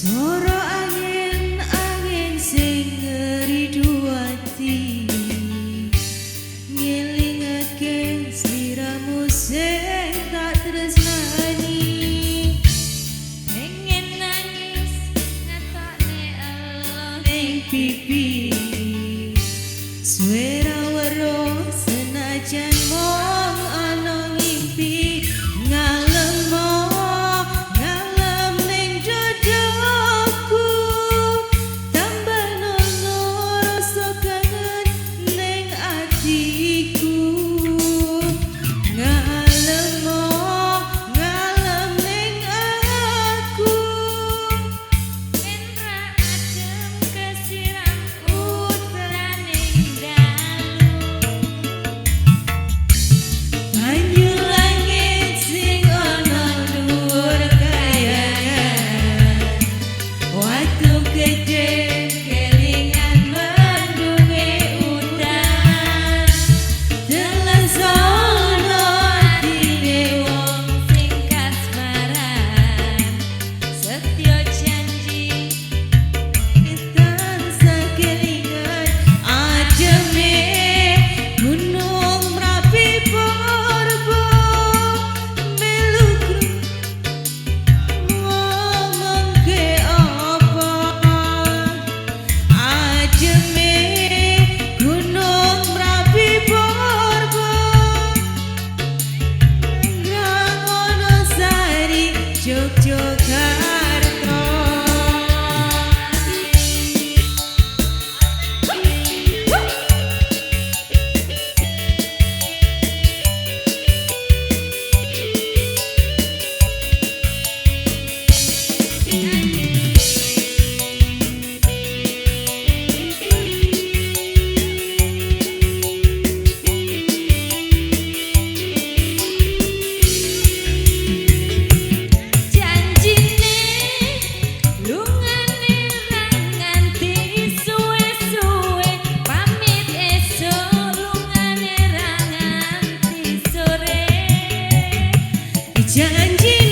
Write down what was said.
Swara angin-angin sing ngridu ati, ngelingake sliramu sing tak tresnani. Pengen nangis ngetokne elo ning pipi, suwe ra weruh senajan mung ana ngimpi. Ngalem ngalem ning dadaku, tambah nono rasa kangen ning atiku. Ngalem ngalem ning aku, ben ra adem kesiram udraning dalu. Banyu langit sing ana dhuwur kayangan, watu gedhe kelingan mendunge udan. Teles ana atine wong sing kasmaran setya janji tansah kelingan. Ajeme Gunung Merapi Purba melu ngomongke apa. Ajeme Gunung Merapi Purba Wonosari Yogyakarta. Janjine lungane ra nganti suwe-suwe, pamit esuk lungane ra nganti sore. Janjine